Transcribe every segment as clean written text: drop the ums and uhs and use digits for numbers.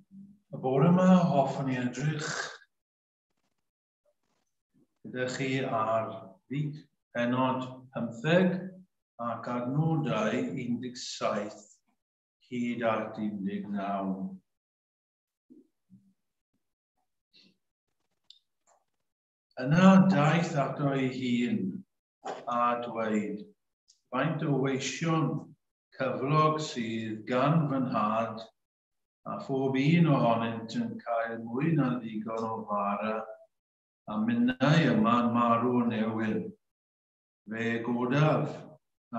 Y bore yma hoffwn i edrych gyda chi ar Luc pennod 15 ac adnodau 17 hyd at 19. Yna daeth ato ei hun a dweud, faint o weision cyflog sydd gan fy nhad, a phob un ohonynt yn cael mwy na ddigon o fara, a minnau yma'n marw o newyn. Fe godaf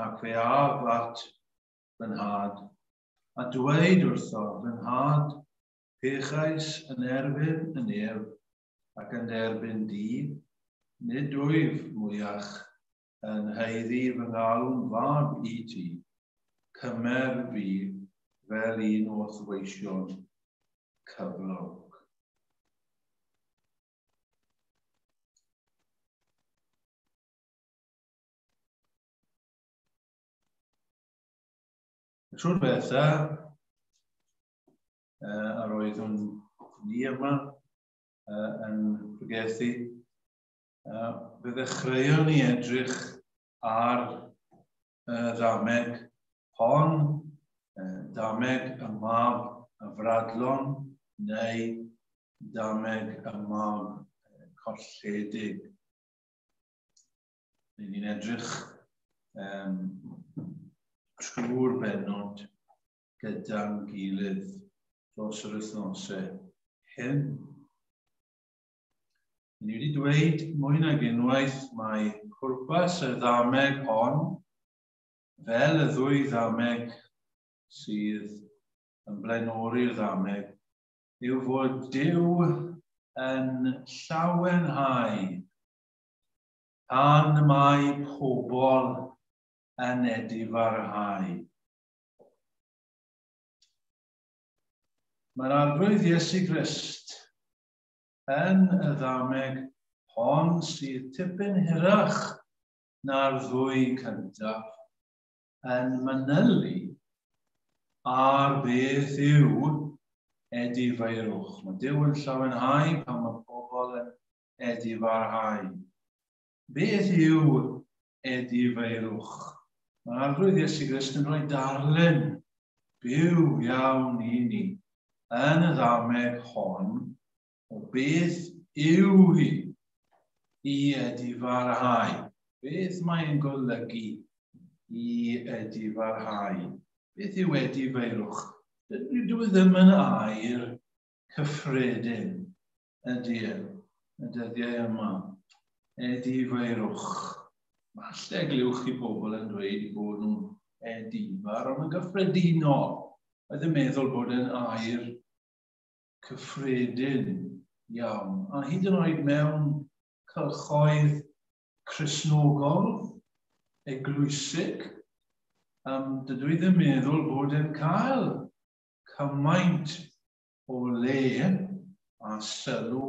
ac fe af at fy nhad, a dweud wrtho, fy nhad, pechais yn erbyn y nef ac yn derbyn di, nid wyf mwyach yn haeddu fy ngalw'n fab i ti, cymer fi fel un o'th weision cyflog. Y tro diwetha, yr oeddwn ni yma yn pregethu, fe ddechreuon ni edrych ar y ddameg hon, dameg y mab y fradlon neu dameg y mab colledig. Ni'n edrych trwy'r bennod gyda'n gilydd dros yr wythnosau hyn. Ni wedi dweud mwy nag unwaith mai pwrpas y ddameg hon, fel y ddwy ddameg sydd yn blaenori'r ddameg, yw fod Duw yn llawenhau pan mae pobl yn edifarhau. Mae'r Arglwydd Iesu Grist yn y ddameg hon sydd tipyn hirach na'r ddwy cyntaf yn manylu ar beth yw edifeirwch. Mae Duw yn llawenhau pan mae pobl yn edifarhau. Beth yw edifeirwch? Mae'r Arglwydd Iesu Grist yn rhoi darlun byw iawn i ni yn y ddameg hon o beth yw hi i edifarhau. Beth mae'n golygu i edifarhau? Beth yw edifeirwch? Dydw i ddim yn air cyffredin ydy e, y dyddiau yma. Edifeirwch. Falle glywch chi pobl yn dweud i bod nhw'n edifar, ond yn gyffredinol, oedd yn meddwl bod yn air cyffredin iawn. A hyd yn oed mewn cylchoedd Cristnogol, eglwysig, dydw i ddim meddwl bod yn cael cymaint o le a sylw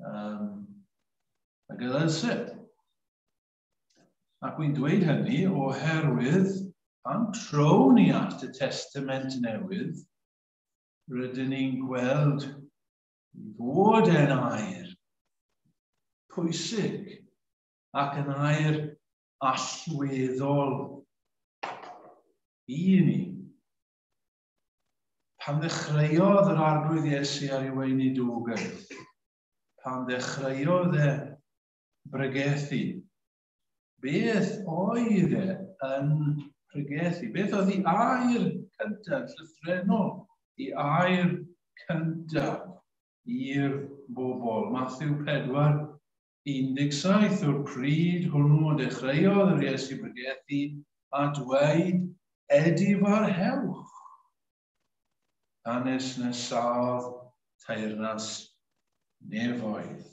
ag y ddylse. Ac wy'n dweud hynny oherwydd pan trown ni at y Testament Newydd, rydyn ni'n gweld fod e'n air pwysig ac yn air allweddol i ni. Pan ddechreuodd yr Arglwydd Iesu ar ei weinidogaeth, pan ddechreuodd e bregethu, beth oedd e yn pregethu? Beth oedd ei air cyntaf, llythrennol, ei air cyntaf i'r bobl? Matthew 4, 17, o'r pryd hwnnw dechreuodd yr Iesu bregethu a dweud, edifarhewch. Hanes nesaodd teyrnas nefoedd.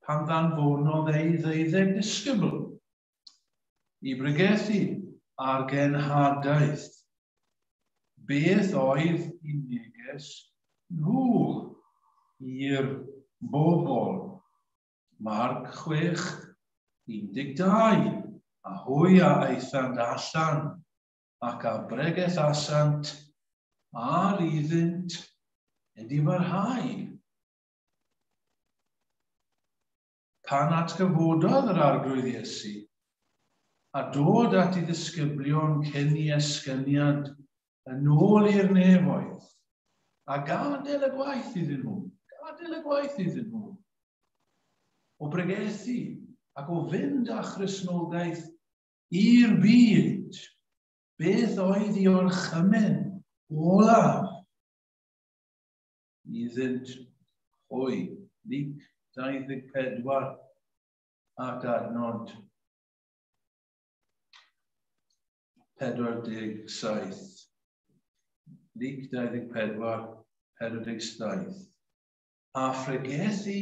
Pan ddanfonodd ei ddeuddeg disgybl i bregethu ar genhadaeth, beth oedd i neges nhw i'r bobl? Marc 6, 12, a hwy a aethant allan ac a bregethasant ar iddynt Edifarhau. Pan atgyfododd yr Arglwydd Iesu, a dod at ei ddisgyblion cyn i esgyniad yn ôl i'r nefoedd, a gadael y gwaith iddyn nhw, gadael y gwaith iddyn nhw, o bregethu ac o fynd â Christnogaeth i'r byd, beth oedd i orchymyn olaf iddynt hwy? Luc 24 ac adnod 47. Luc 24, 47. A phregethu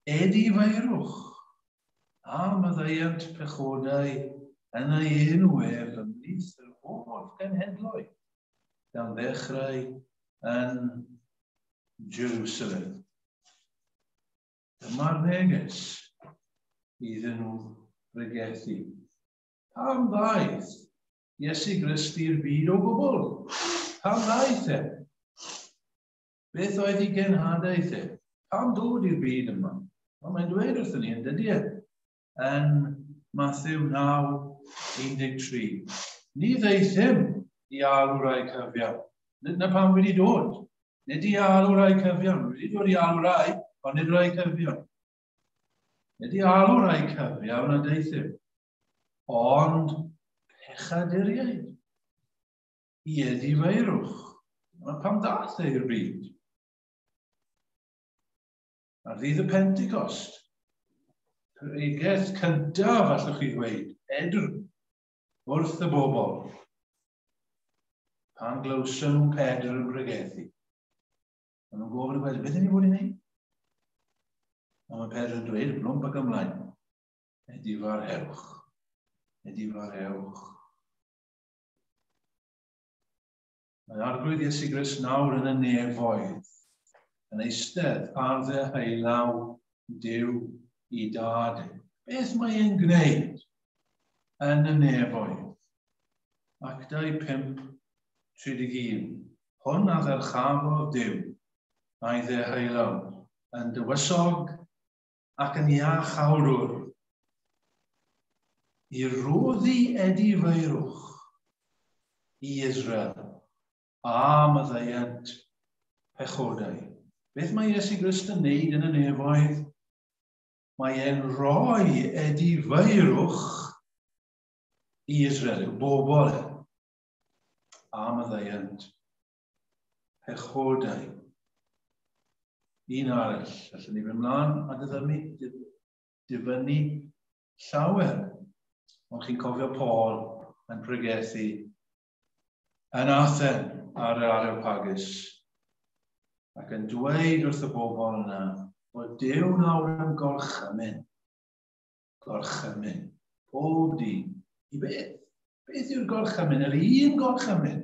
edifeirwch a maddeuant pechodau yn ei enw ef ymhlith yr holl genhedloedd, gan ddechrau yn Jerusalem. Dyma'r neges iddyn nhw bregethu. Pam ddaeth Iesu Grist i'r byd o gwbl? Pam ddaeth e? Beth oedd ei genhadaeth e? Pam dod i'r byd yma? Wel, mae'n dweud wrthyn ni, yn dydy e? Yn Matthew 9:13. Ni ddeithum i alw rai cyfiawn. Nid na pam wedi dod. Nid i alw rai cyfiawn. Wedi dod i alw rai, ond nid rai cyfiawn. Nid i alw rai cyfiawn a deithum, ond pechaduriaid i edifeirwch. Dyma pam dath e i'r byd. Ar ddydd y Pentecost, pregeth cyntaf, allwch chi ddweud, Pedr, wrth y bobl. Pan glywson nhw Pedr yn pregethu, maen nhw'n gofyn y gweld, beth ydyn ni fod i wneud? A mae Pedr yn dweud, blwmp ac ymlaen, edifarhewch, edifarhewch. Mae Arglwydd Iesu Grist nawr yn y nefoedd, yn eistedd ar ddeheulaw Duw i Dad. Beth mae e'n gwneud yn y nefoedd? Actau 5, 31. Hwn a ddyrchafodd Duw a'i ddeheulaw yn dywysog ac yn iachawdwr i roddi edifeirwch i Israel a maddeuant pechodau. Beth mae Iesu Grist yn wneud yn y nefoedd? Mae e'n rhoi edifeirwch i Israel, i'w bobl e, a maddeuant pechodau. Un arall, allwn ni fynd mlaen a dyfynnu llawer. Ond chi'n cofio Paul yn pregethu yn Athen ar yr Areopagus ac yn dweud wrth y bobl yna bod Duw nawr yn gorchymyn. Gorchymyn. Pob dyn. I beth? Beth yw'r gorchymyn? Yr un gorchymyn.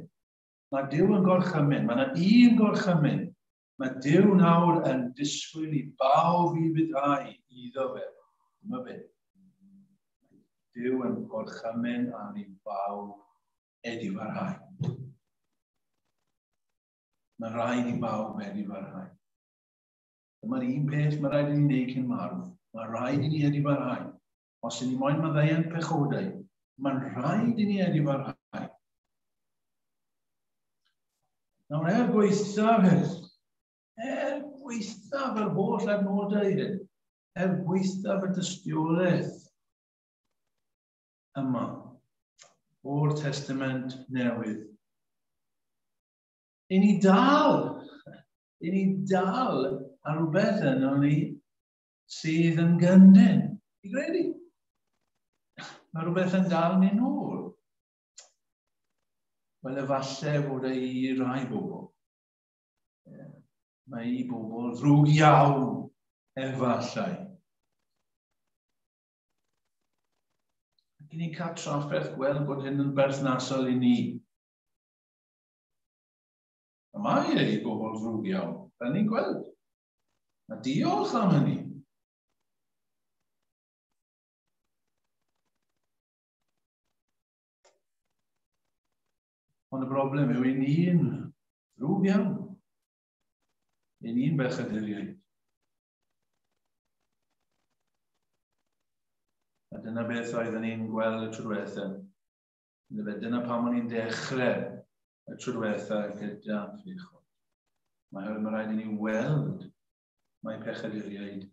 Mae Duw yn gorchymyn. Mae yna un gorchymyn. Mae Duw nawr yn disgwyl i bawb i fyddhau iddo fe. Dyma beth. Duw yn gorchymyn ar i bawb edifarhau. Mae rhaid i bawb edifarhau. Dyma'r un peth mae rhaid i ni wneud cyn marw. Mae rhaid i ni edifarhau. Os ydyn ni moyn maddeuant pechodau, mae'n rhaid i ni edifarhau. Nawr, er gwaethaf hyn, er gwaethaf yr holl adnodau hyn, er gwaethaf y dystiolaeth yma o'r Testament Newydd, i ni dal ar rhywbeth yno ni sydd yn gyndyn. I gredu. Mae rhywbeth yn dal ni nôl. Wel, efallai fod e i rai bobl. Mae i bobl ddrwg iawn, efallai. Ac i ni'n cael trafferth gweld bod hyn yn berthnasol i ni. A mae e i bobl ddrwg iawn, fel ni'n gweld. A diolch am hynny. Ond y broblem yw i ni'n ddrwg iawn. I ni'n bechaduriaid. A dyna beth oeddwn ni'n gweld y tro diwetha. Dyna pam o'n i'n dechrau y tro diwetha gyda phechod. Mae rhaid i ni weld mae pechaduriaid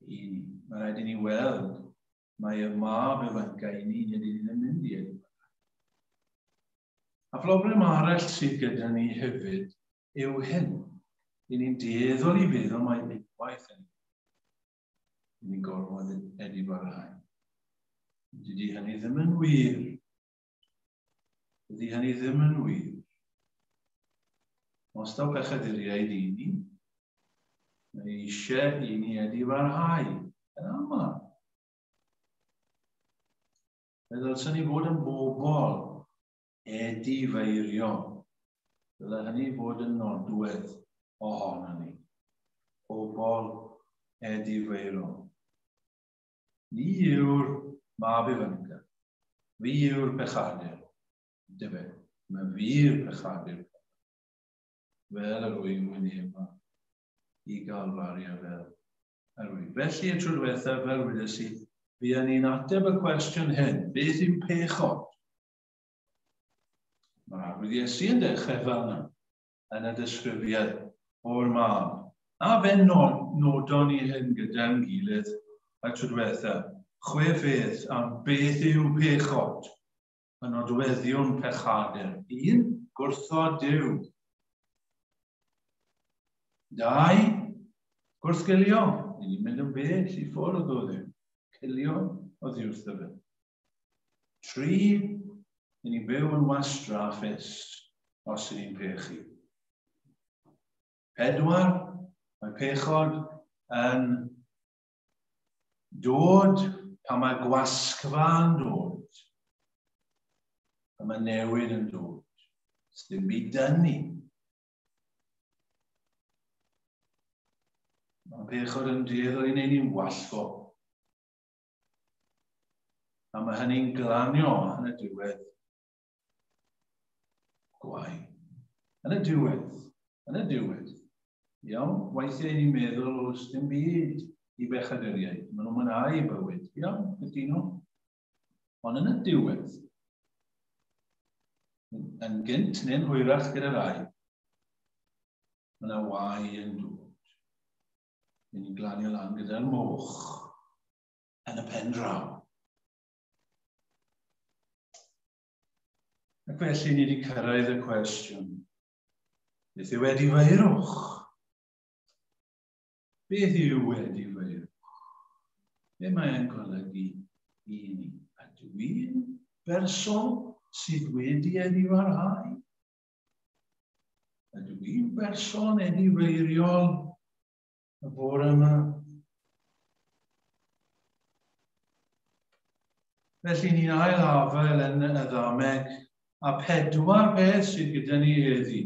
i ni. Mae rhaid i ni weld mae y mab ifanca i ni, nid i ni ddim mynd i edrych. A phroblem arall sydd gyda ni hefyd yw hyn. I ni'n dueddol i feddwl mai unwaith yn i ni'n gorfod edifarhau. Dydy hynny ddim yn wir. Dydy hynny ddim yn wir. Os daw pechaduriaid i ni, mae eisiau i ni edifarhau yn aml. Fe ddylsen ni fod yn bobl edifeirio. Dyle hynny fod yn nodwedd ohono ni. Pobl edifeirio. Ni yw'r mab ifanca. Fi yw'r pechadur. Dyfe, mae fi'r pechadur. Fel yr wyf wyneba i Galfaria fel yr wyf. Felly y tro diwethaf, fel wedes i, fuon ni'n ateb y cwestiwn hyn. Beth yw pechod? Mae'r Arglwydd Iesu yn dechrau fel yna, yn y disgrifiad o'r mab. A fe nodon ni hyn gyda'n gilydd y tro diwetha. 6 pheth am beth yw pechod, y nodweddion pechadur. 1, gwrthod Duw. 2, gwrthgilio. Ni'n mynd yn bell i ffwrdd o Dduw. Cilio oddi wrtho fe. 3, ni'n byw yn wastraffus os ydyn ni'n pechu. 4, mae pechod yn dod pan mae gwasgfa yn dod, pan mae newid yn dod. Sdim byd dynnu. Mae pechod yn dueddol i wneud ni'n wallgo. A mae hynny'n glanio yn y diwedd. Gwae. Yn y diwedd. Yn y diwedd. Iawn, weithiau ni'n meddwl oes dim byd i bechaduriaid. Maen nhw'n mwynhau bywyd. Iawn, cytuno. Ond yn y diwedd, yn gynt neu'n hwyrach gyda rai, mae yna wae yn dod. Ni'n glanio lan gyda'r moch yn y pen draw. Ac felly ni wedi cyrraedd y cwestiwn. Beth yw edifeirwch? Beth yw edifeirwch? Be mae'n golygu i ni? Ydw i'n berson sydd wedi edifarhau? Ydw i'n berson edifeiriol y bore yma? Felly ni'n ail afael yn y ddameg, a 4 peth sydd gyda ni heddi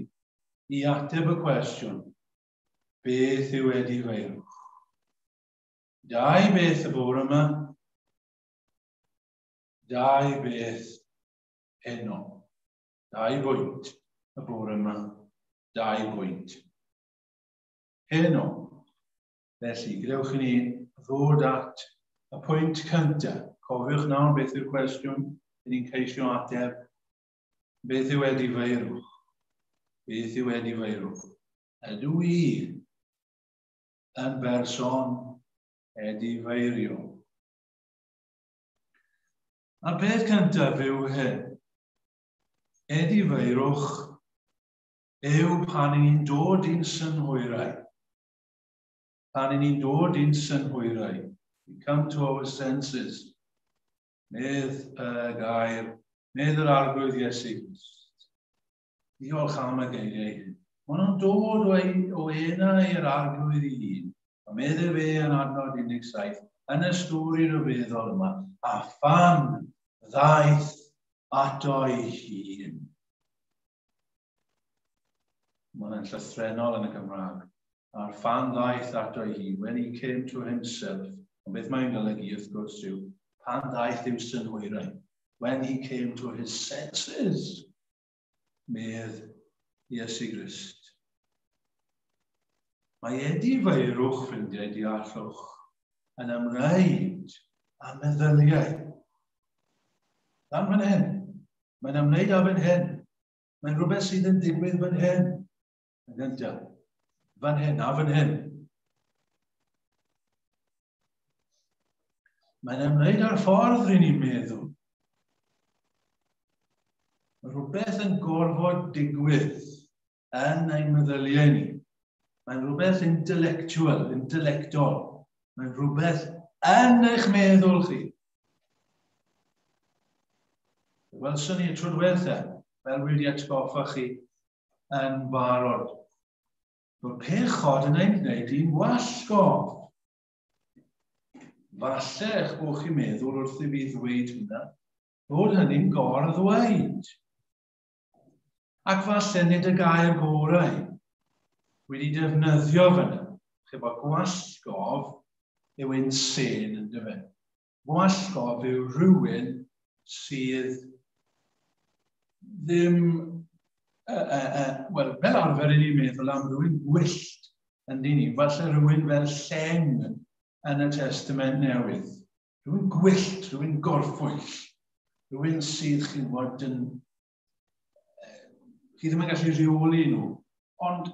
i ateb y cwestiwn, beth yw edifeirwch? 2 beth y bore yma, 2 beth heno. 2 bwynt y bore yma, 2 bwynt heno. Felly, gadewch i ni ddod at y pwynt cyntaf. Cofiwch nawr beth yw'r cwestiwn ni'n ceisio ateb. Beth yw edifeirwch? Beth yw edifeirwch? Ydw i yn berson edifeiriol? A'r peth cyntaf yw hyn. Edifeirwch yw pan ni'n dod i'n synhwyrau. Pan ni'n dod i'n synhwyrau. We come to our senses. Medd y gair, medd yr Arglwydd Iesu Grist. Diolch am y geiriau hyn. Maen nhw'n dod o enau i'r Arglwydd ei hun. A medd e fe yn adnod 17, yn y stori ryfeddol yma, a phan ddaeth ato ei hun. Mae hwnna'n llythrennol yn y Gymraeg. A'r phan ddaeth ato ei hun, when he came to himself. Ond beth mae'n golygu, wrth gwrs, yw pan ddaeth i'w synhwyrau. When he came to his senses, medd Iesu Grist. Mae edifeirwch, ffrindiau, deallwch, yn ymwneud â meddyliau. Lan fan hyn. Mae'n ymwneud â fan hyn. Mae'n rhywbeth sydd yn digwydd fan hyn. Yn gyntaf. Fan hyn a fan hyn. Mae'n ymwneud â'r ffordd ry'n ni'n meddwl. Mae rhywbeth yn gorfod digwydd yn ein meddyliau ni. Mae'n rhywbeth intellectual, intellectol. Mae'n rhywbeth yn eich meddwl chi. Welson ni y tro diwetha, fel wedi atgoffa chi yn barod, bod pechod yn ein gwneud i'n wallgof. Falle eich bod chi'n meddwl wrth i fi ddweud hwnna, bod hynny'n gor-ddweud. Ac falle nid y gair gorau wedi defnyddio fyna. Chyfo gwallgof yw insane, yn dyfe. Gwallgof yw rhywun sydd ddim, wel, fel arfer i ni'n meddwl am rhywun gwyllt yn dyn ni, falle rhywun fel lleng yn y Testament Newydd. Rhywun gwyllt, rhywun gorffwyll, rhywun sydd, chi'n gwybod, yn... Chi ddim yn gallu rheoli nhw. Ond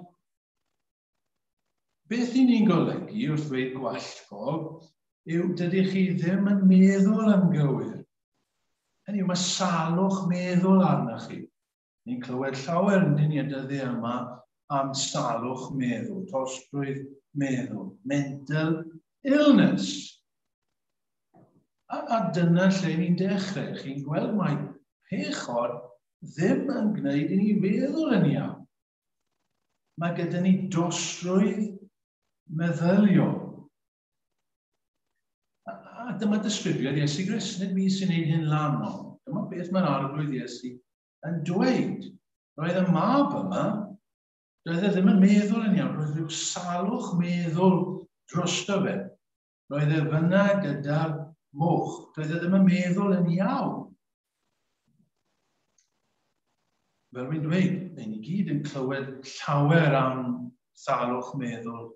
beth i ni'n golygu wrth ddweud gwallgof yw dydych chi ddim yn meddwl yn gywir. Hynny yw, mae salwch meddwl arnoch chi. Ni'n clywed llawer yn dyn ni y dyddiau yma am salwch meddwl, tostrwydd meddwl, mental illness. A dyna lle ni'n dechrau. Chi'n gweld mai pechod ddim yn gwneud i ni feddwl yn iawn. Mae gyda ni dosrwydd meddyliol. A dyma disgrifiad Iesu Grist, nid mi sy'n neud hyn lan o. Dyma beth mae'r Arglwydd Iesu yn dweud. Roedd y mab yma, doedd e ddim yn meddwl yn iawn, roedd rhyw salwch meddwl drosto fe. Roedd e fyna gyda'r moch, doedd e ddim yn meddwl yn iawn. Fel wy'n dweud, ni gyd yn clywed llawer am salwch meddwl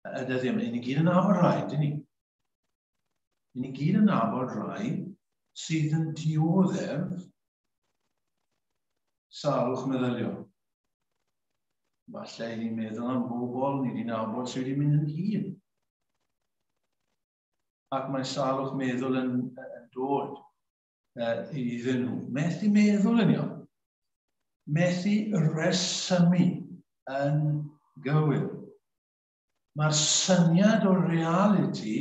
y dyddiau yma. Ni gyd yn nabod rhai, dyn ni? Ni gyd yn nabod rhai sydd yn dioddef salwch meddyliol. Falle i ni'n meddwl am bobl ni wedi nabod sydd wedi mynd yn hŷn. Ac mae salwch meddwl yn dod iddyn nhw. Methu meddwl yn iawn. Methu resymu yn gywir. Mae'r syniad o realiti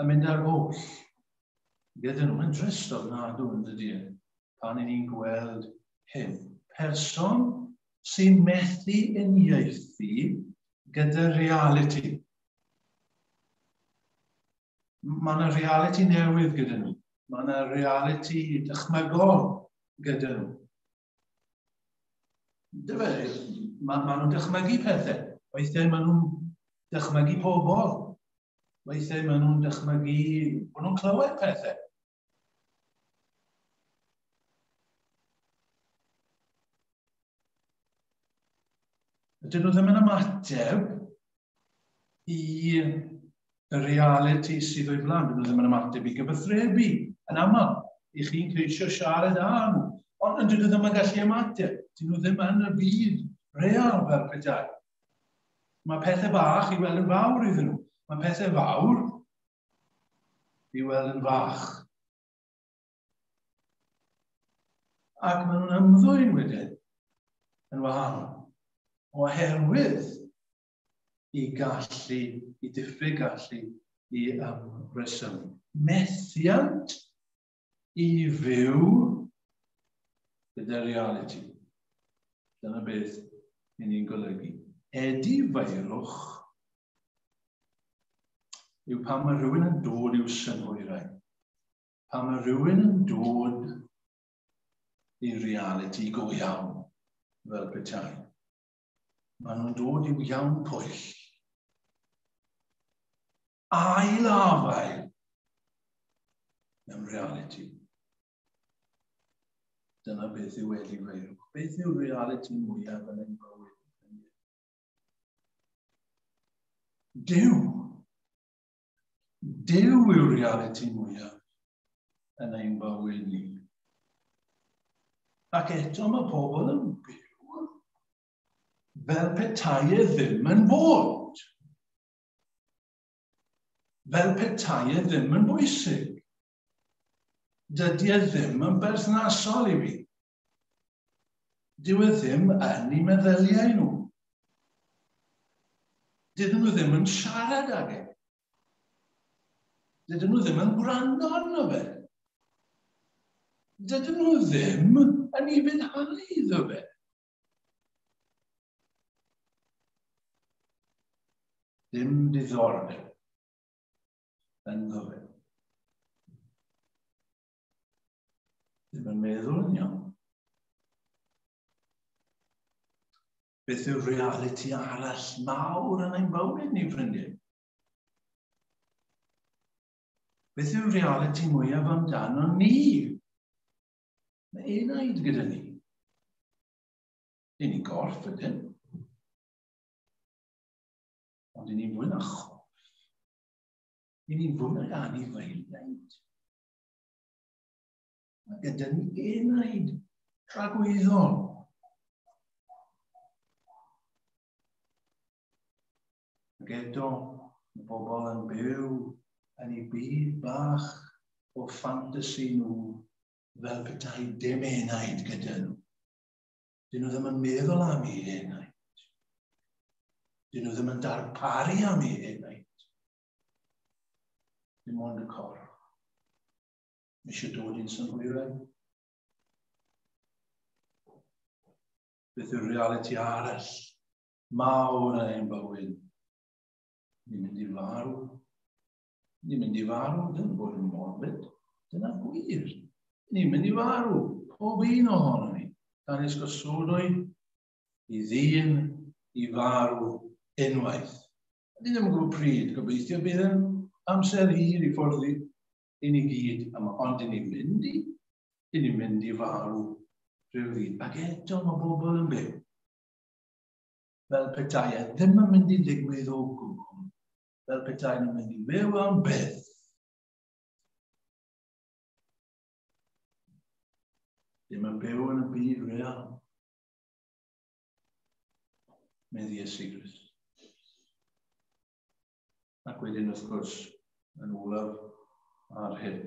yn mynd ar goll. Gyda nhw, mae'n drist ofnadw yn dydy, pan i ni'n gweld hyn. Person sy'n methu uniaethu gyda realiti. Mae yna realiti newydd gyda nhw. Mae yna realiti dychmygol gyda nhw. Dyfe, ma nhw'n dychmygu pethau. Weithiau maen nhw'n dychmygu pobl. Weithiau maen nhw'n dychmygu bod nhw'n clywed pethau. Ydyn nhw ddim yn ymateb i y realiti sydd o'i blaen. Dyn nhw ddim yn ymateb i gyfathrebu yn aml. I chi'n ceisio siarad â nhw. Ond dyn nhw ddim yn gallu ymateb. Dyn nhw ddim yn y byd real fel petai. Mae pethau bach i weld yn fawr iddyn nhw. Mae pethau fawr i weld yn fach. Ac maen nhw'n ymddwyn wedyn yn wahanol. Oherwydd i gallu, i diffyg gallu i ymresymu. Methiant i fyw gyda realiti. Dyna beth i ni'n golygu. Edifeirwch yw pan mae rhywun yn dod i'w synhwyrau. Pan mae rhywun yn dod i realiti go iawn, fel petai. Maen nhw'n dod i'w iawn pwyll. Ail afael mewn realiti. Dyna beth yw edifeirwch. Beth yw'r realiti mwyaf yn ein bywyd? Duw. Duw yw'r realiti mwyaf yn ein bywyd ni. Ac eto mae pobl yn byw fel petai e ddim yn bod. Fel petai e ddim yn bwysig. Dydy e ddim yn berthnasol i fi. Dyw e ddim yn eu meddyliau nhw. Dydyn nhw ddim yn siarad ag e. Dydyn nhw ddim yn gwrando arno fe. Dydyn nhw ddim yn ufuddhau iddo fe. Dim diddordeb ynddo fe. Ddim yn meddwl yn iawn. Beth yw'r realiti arall mawr yn ein bywyd ni, ffrindiau? Beth yw'r realiti mwyaf amdano ni? Mae enaid gyda ni. Yn ni'n gorff ydyn. Ond yn ni'n fwy na chorff. Yn ni'n fwy nag anifeiliaid. Mae gyda ni enaid tragwyddol. Ac eto, mae bobl yn byw yn eu byd bach o ffantasi nhw fel petai dim enaid gyda nhw. Dyn nhw ddim yn meddwl am eu henaid. Dyn nhw ddim yn darparu am eu henaid. Dim ond y corff. Mae eisiau dod i'n synhwyrau. Beth yw'r realiti arall mawr yn ein bywyd? Ni'n mynd i farw. Ni'n mynd i farw, ddim bod yn morbid. Dyna gwir. Ni'n mynd i farw, pob un ohono ni. Canys gosodwyd i ddyn i farw unwaith. Ni ddim yn gwybod pryd, gobeithio bydd yn amser hir i ffwrdd i ni gyd, ond i ni'n mynd i, i ni'n mynd i farw rhyw ddydd. Ac eto mae bobl yn byw fel petai e ddim yn mynd i ddigwydd o gwbl, fel petai nhw'n mynd i fyw am byth. Ddim yn byw yn y byd real. Medd Iesu Grist. Ac wedyn, wrth gwrs, yn olaf ar hyn,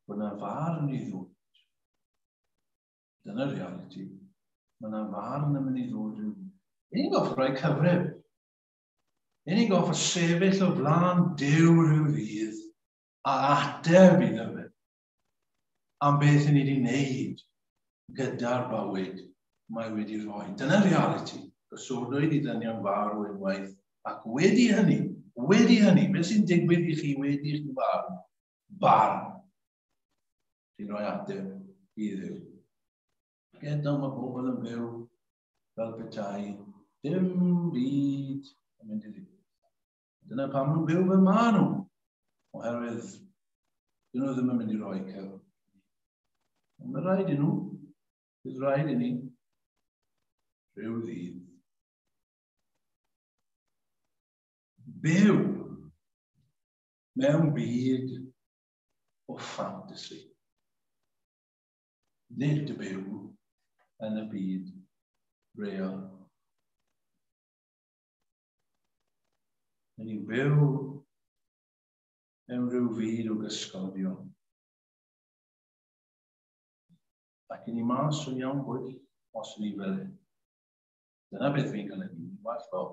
bod yna farn i ddod. Dyna'r realiti. Mae yna farn yn mynd i ddod rhyw. I ni'n gorfod rhoi cyfrif. I ni'n gorfod sefyll o flaen Duw rhyw ddydd a ateb iddo fe am beth i ni wedi wneud gyda'r bywyd mae wedi rhoi. Dyna'r realiti. Gosodwyd i ddynion farw unwaith ac wedi hynny, beth sy'n digwydd i chi wedi i chi farw? Barn. Chi'n rhoi ateb i Dduw. Ac eto mae pobl yn byw fel petai dim byd yn mynd i ddigwydd. Dyna pam nhw'n byw fel maen nhw, oherwydd dyn nhw ddim yn mynd i roi cyfrif. Ond mae rhaid i nhw, bydd rhaid i ni, rhyw ddydd. Byw mewn byd o ffantasi. Nid byw yn y byd real. Yn ni'n byw mewn rhyw fyd o gysgodion. Ac i ni mas o'n iawn bwyll os ni fel hyn. Dyna beth fi'n cael ei wall o.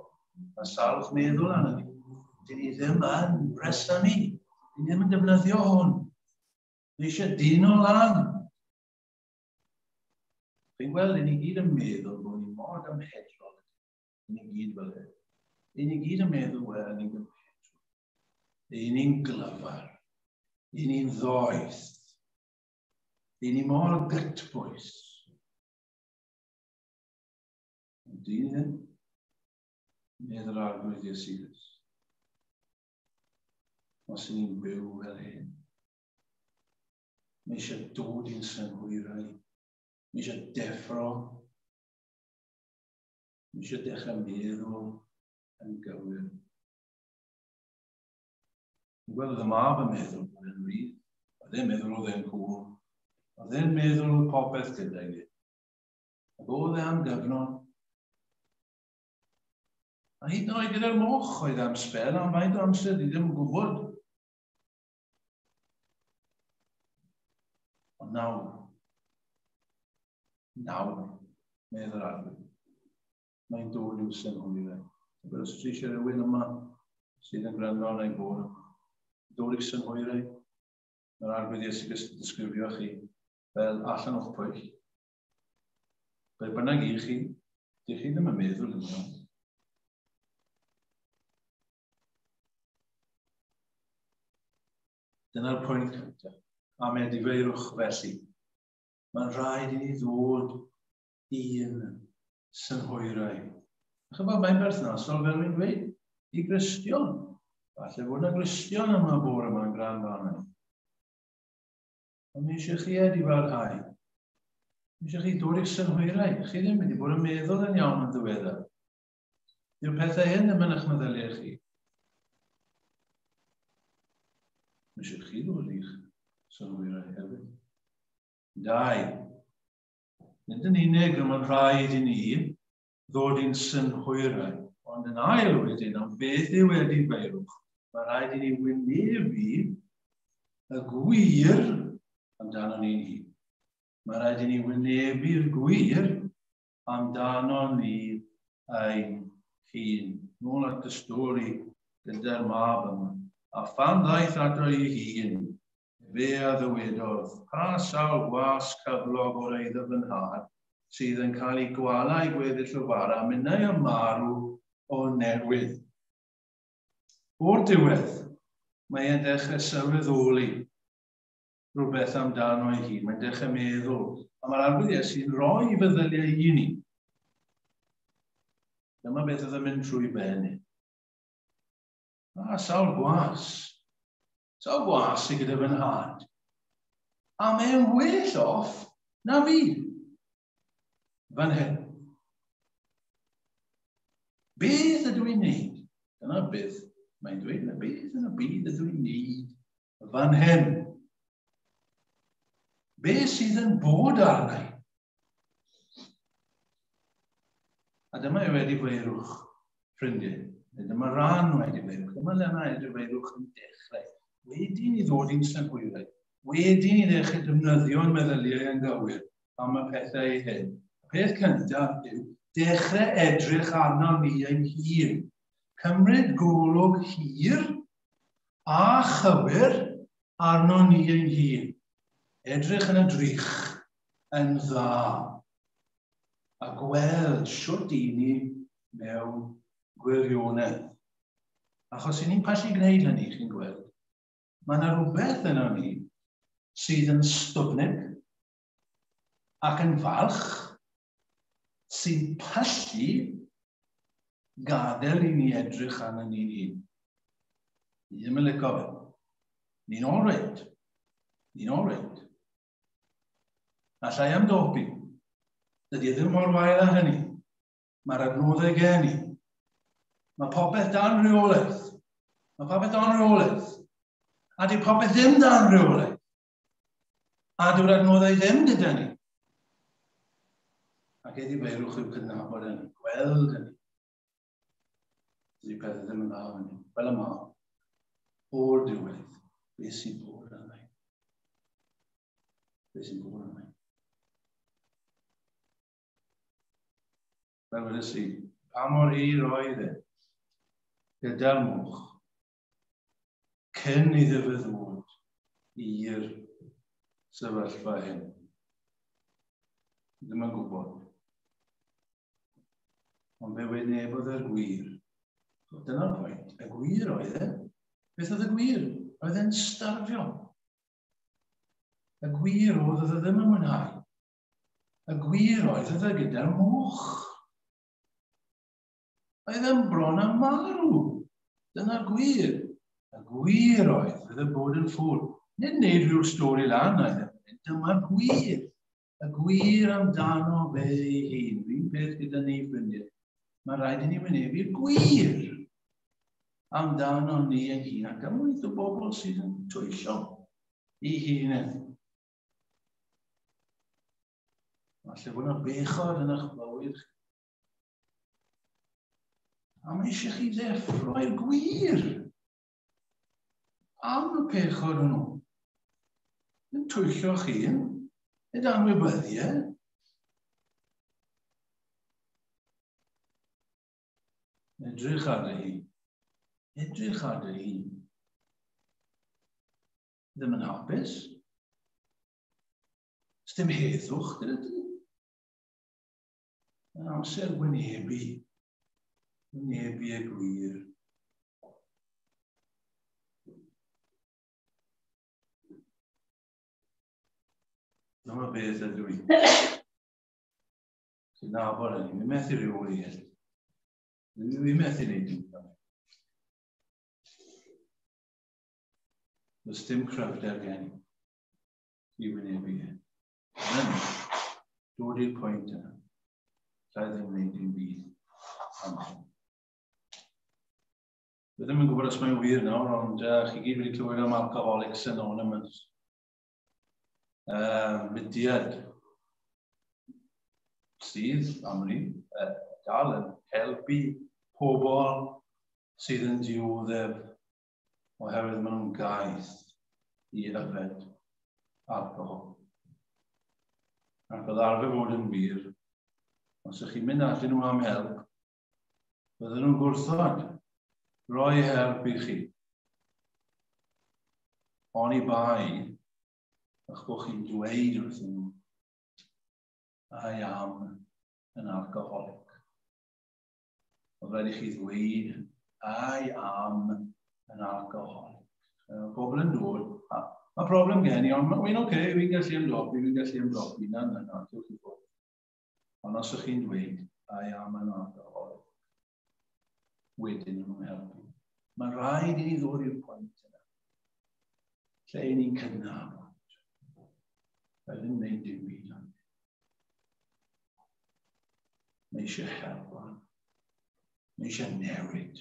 Mae salwch meddwl arno ni. Dyn ni ddim yn resymu. Dyn ni ddim yn defnyddio hwn. Ni eisiau dyn o lan. Fi'n gweld, ni gyd yn meddwl bod ni mor gymhedrol. Ni gyd fel hyn. Ni gyd yn meddwl, wel, ni'n gymhedrol. Ni'n glyfar. Ni'n ddoeth. Ni mor gytbwys. Dyn hyn, medd yr Arglwydd Iesu Grist. Os ydyn ni'n byw fel hyn, mae eisiau dod i'n synhwyrau, mae eisiau deffro, mae eisiau dechrau meddwl yn gywir. Dwi'n gweld oedd y mab yn meddwl bod e'n rhydd. Oedd e'n meddwl oedd e'n cool. Oedd e'n meddwl oedd popeth gyda i. Ac oedd e am gyfnod. A hyd yn oed gyda'r moch oedd am sbel, am faint o amser, ni ddim yn gwybod. Ond nawr, nawr, medd yr Arglwydd, mae'n dod i'w synhwyrau. Tybed os ti eisiau rhywun yma sydd yn gwrando arna i bore yma, dod i'ch synhwyrau, mae'r Arglwydd Iesu Grist yn disgrifio chi fel allan o'ch pwyll. Be bynnag i chi, dych chi ddim yn meddwl yn iawn. Dyna'r pwynt cyntaf. Am edifeirwch felly. Mae'n rhaid i ni ddod i'n synhwyrau. A chybod, mae'n berthnasol, fel fi'n dweud, i Gristion. Falle fod yna Gristion yma bore yma'n gwrando arna. Ond mi eisiau chi edifarhau. Mi eisiau chi dod i'ch synhwyrau. Chi ddim wedi bod yn meddwl yn iawn yn ddiweddar. Dyw'r pethau hyn ddim yn eich meddyliau chi. Mi eisiau chi ddod i'ch synhwyrau hefyd. 2. Nid yn unig y mae'n rhaid i ni ddod i'n synhwyrau, ond yn ail wedyn, am beth yw edifeirwch, mae rhaid i ni wynebu y gwir amdano ni'n hun. Mae rhaid i ni wynebu'r gwir amdano ni ein hun. Nôl at y stori gyda'r mab yma. A phan ddaeth ato ei hun, fe a ddywedodd, pa sawl gwas cyflog o'r eiddo fy nhad sydd yn cael ei gwala i gweddill o fara, minnau am marw o newydd. O'r diwedd, mae e'n dechrau sylweddoli rhywbeth amdano ei hun. Mae'n dechrau meddwl. A mae'r Arglwydd Iesu'n rhoi feddyliau i ni. Dyma beth oedd yn mynd trwy ben i. A sawl gwas. Sawl gwas sydd gyda fy nhad. A mae'n well off na fi. Fan hyn. Beth ydw i'n neud? Dyna beth mae'n dweud. Beth yn y byd ydw i'n neud fan hyn? Beth sydd yn bod arna i? A dyma yw edifeirwch, ffrindiau. Neu dyma ran o edifeirwch. Dyma le mae edifeirwch yn dechrau. Wedi ni ddod i'n synhwyrau. Wedi ni ddechrau defnyddio'n meddyliau yn gywir am y pethau hyn. Y peth cyntaf yw dechrau edrych arno ni ein hun. Cymryd golwg hir a chywir arno ni ein hun. Edrych yn y drych yn dda a gweld shwt i ni mewn gwirionedd. Achos i ni'n pallu gwneud hynny, chi'n gweld, mae yna rhywbeth yno ni sydd yn styfnig ac yn falch sy'n pallu gadael i ni edrych arno ni'n hun. Ni ddim yn licio fe. Ni'n all right. Ni'n all right. Alla i ymdopi. Dydy e ddim mor wael â hynny. Mae'r adnoddau gen i. Mae popeth dan reolaeth. Mae popeth dan reolaeth. A dyw popeth ddim dan reolaeth. A dyw'r adnoddau ddim gyda ni. Ac edifeirwch yw cydnabod hynny, gweld hynny. Dydy pethau ddim yn dda hynny. Fel y mab, o'r diwedd, beth sy'n bod arna i? Beth sy'n bod arna i? Fel wedes i, pa mor hir oedd e gyda'r moch cyn iddo fe ddod i'r sefyllfa hyn? Ddim yn gwybod. Ond fe wynebodd e'r gwir. Dyna'r pwynt. Y gwir oedd e. Beth oedd y gwir? Oedd e'n starfio. Y gwir oedd oedd e ddim yn mwynhau. Y gwir oedd oedd e gyda'r moch. Oedd e'n bron â marw. Dyna'r gwir. Y gwir oedd oedd e bod yn ffŵl. Nid wneud rhyw stori lan oedd e. Dyma'r gwir. Y gwir amdano fe ei hun. Rhywun peth gyda ni, ffrindiau. Mae rhaid i ni wynebu'r gwir. amdano ni ein hun, ac gymaint o bobl sydd yn twyllo i hunain. Falle bod yna bechod yn eich bywyd chi. A mae eisiau chi ddeffro i'r gwir am y pechod hwnnw. Yn twyllo chi, nid anwybyddiau. Edrych ar dy hun. Edrych ar dy hun. Ddim yn hapus. Dim heddwch gyda ti. Mae'n amser wynebu. Wynebu y gwir. Dyma beth ydw i. Cydnabod hynny. Mi'n methu rheoli hyn. Dwi'n methu wneud dim byd. Does dim cryfder gen i wynebu hyn. Yn dod i'r pwynt yna. Llai ddim wneud dim byd am hyn. Dwi ddim yn gwybod os mae'n wir nawr, ond chi gyd wedi clywed am Alcoholics Anonymous. Mudiad sydd, amri, dal yn helpu pobl sydd yn dioddef oherwydd maen nhw'n gaeth i yfed alcohol. Ac oedd arfer fod yn wir, os ydych chi'n mynd atyn nhw am help, bydden nhw'n gwrthod roi help i chi. Oni bai eich bod chi'n dweud wrthyn nhw, I am an alcoholic. Oedd rhaid i chi ddweud, I am an alcoholic. Pobl yn dod, mae problem gen i, ond wy'n oce, okay, wy'n gallu ymdopi, wy'n gallu ymdopi. Na, na, na, diolch i fod. Ond os ydych chi'n dweud, I am an alcoholic, wedyn nhw'n helpu. Mae rhaid i ni ddod i'r pwynt yna, lle i ni'n cydnabod. Rhaid yn gwneud dim byd am. Mae eisiau help arno. Mae eisiau newid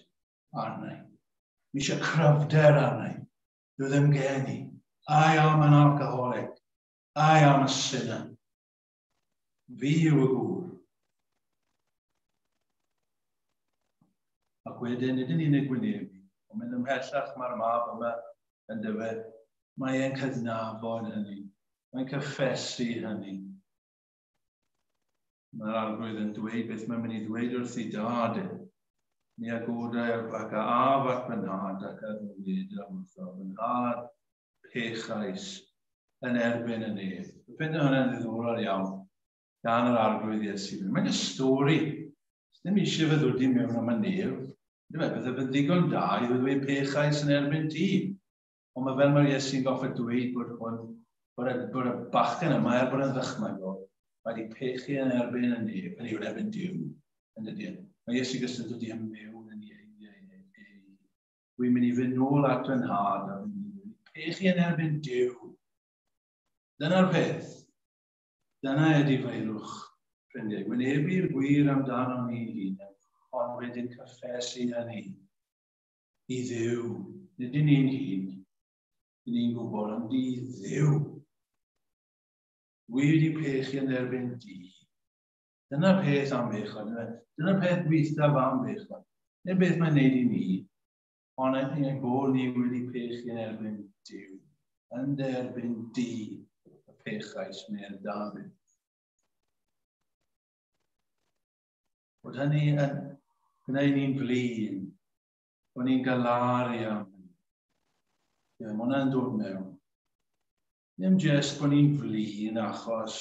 arna. Mae eisiau cryfder arna. Dwi ddim gen i. I am an alcoholic. I am a sinner. Fi yw y gŵr. Ac wedyn, nid yn unig wynebu, ond mynd ymhellach mae'r mab yma yn dyfed. Mae e'n cydnabod hynny. Mae'n cyffesu hynny. Mae'r Arglwydd yn dweud beth mae'n mynd i ddweud wrth ei dad e. Mi a godai ac a af at fy nhad ac a ddweud wrtho fy nhad pechais yn erbyn y nef. Y peth hynny'n ddiddorol iawn gan yr Arglwydd Iesu. Mae'n y stori. Ddim eisiau fy ddwdi mewn am y nef. Ddim e, bydde fy ddigon da i ddweud pechais yn erbyn ti. Ond mae fel mae'r Iesu'n goffa dweud bod hwn, bod y bachgen yma, er bod yn ddychmygol, mae wedi pechu yn erbyn y nef, yn yw yn erbyn Duw, yn dydy. Mae Iesu Grist yn dod i mewn yn ei. Dwi'n mynd i fynd nôl at fy nhad a fi'n mynd i pechu yn erbyn Duw. Dyna'r peth. Dyna edifeirwch, ffrindiau. Wynebu'r gwir amdano ni hunain, ond wedyn cyffesu hynny i Dduw. Nid i ni'n hun, ni'n gwybod, ond i Dduw. Dwi wedi pechu yn erbyn di. Dyna'r peth am bechod. Dyna'r peth gweithaf am bechod. Nid beth mae'n neud i ni, ond ein bod ni wedi pechu yn erbyn Duw. Yn derbyn di y pechais medd Dafydd. Bod hynny yn gwneud ni'n flin, bod ni'n galaru am hynny. Ie, mae hwnna'n dod mewn. Ddim jyst bod ni'n flin achos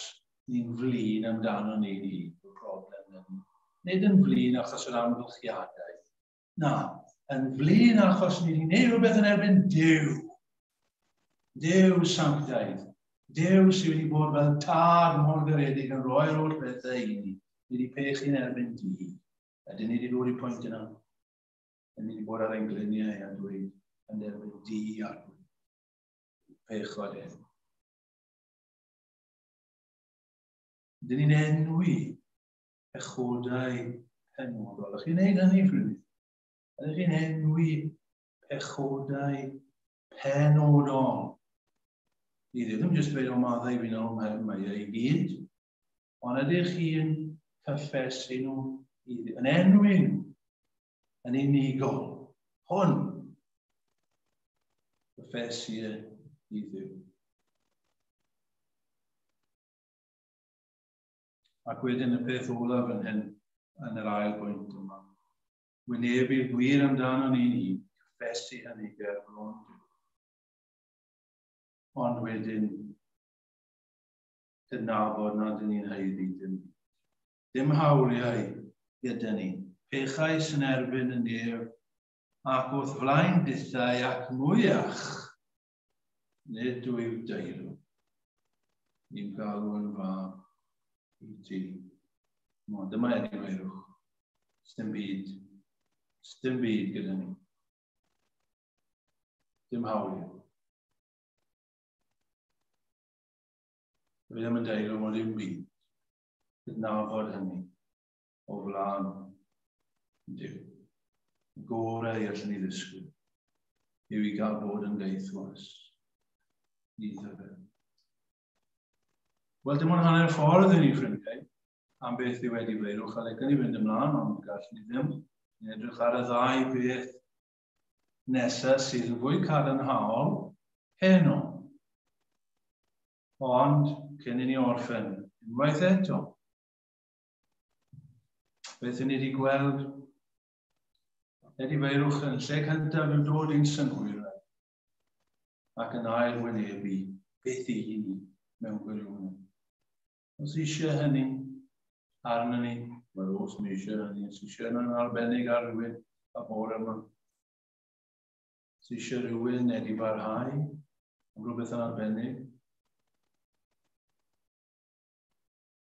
ni'n flin amdano ni'n hun, y broblem ni. Nid yn flin achos yr amgylchiadau. Na, yn flin achos ni wedi gwneud rhywbeth yn erbyn Duw. Duw sanctaidd. Duw sydd wedi bod fel tad mor garedig yn rhoi'r holl bethau i ni. Ni wedi pechu yn erbyn di. Ydyn ni wedi dod i'r pwynt yna. Ydyn ni wedi bod ar ein gliniau a dweud yn erbyn di a pechod hyn. Ydyn ni'n enwi pechodau penodol. Ydych chi'n neud hynny, ffrindiau? Ydych chi'n enwi pechodau penodol? Ni ddim jyst dweud o maddau fi nawr, mae e i gyd. Ond ydych chi'n cyffesu nhw yn enwi nhw yn unigol? Hwn, cyffesu e i Dduw. Ac wedyn y peth olaf yn hyn, yn yr ail bwynt yma. Wynebu'r gwir amdano ni'n hun, cyffesu hynny ger bron Duw. Ond wedyn, cydnabod nad ydyn ni'n haeddu dim byd. Dim hawliau gyda ni. Pechais yn erbyn y nef ac wrth flaen dithau ac mwyach, nid wyf deilw. Ni'n galw yn fab i ti. Mo, dyma edifeirwch. Sdim byd. Sdim byd gyda ni. Dim hawliau. Dwi ddim yn deilwng o ddim byd. Cydnabod hynny o flaen Duw. Y gorau i allan ni ddisgwyl yw i gael bod yn gaethwas iddo fe. Wel, dim ond hanner ffordd i ni, ffrindiau, am beth yw edifeirwch, a lecwn ni fynd ymlaen, ond gallwn ni ddim. Ni'n edrych ar y ddau beth nesaf sydd yn fwy cadarnhaol heno. Ond, cyn i ni orffen, unwaith eto, beth ni wedi gweld, edifeirwch yn lle cyntaf yw dod i'n synhwyrau ac yn ail wynebu beth i ni mewn gwirionedd. Os eisiau hynny arno ni, wel os mae eisiau hynny, os eisiau hynny'n arbennig ar rhywun y bore yma, os eisiau rhywun edifarhau am rhywbeth yn arbennig,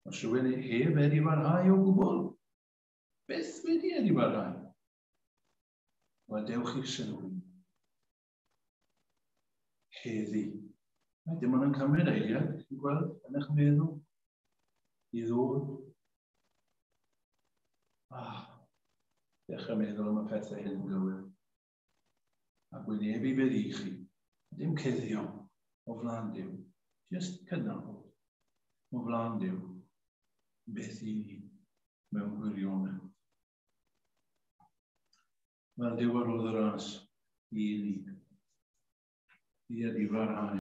os rhywun heb edifarhau o gwbl, beth wedi edifarhau? Wel, dewch i'ch sylw. Heddi. Mae dim ond yn cymryd eiliad, chi'n gweld, yn eich meddwl, i ddod. Ah, dechrau meddwl am y pethau hyn yn gywir. A gwynebu beth i chi. Dim cuddio o flaen Duw. Just cydnabod o flaen Duw beth i ni mewn gwirionedd. Mae'n Duw ar ôl y ras i ni. I edifarhau.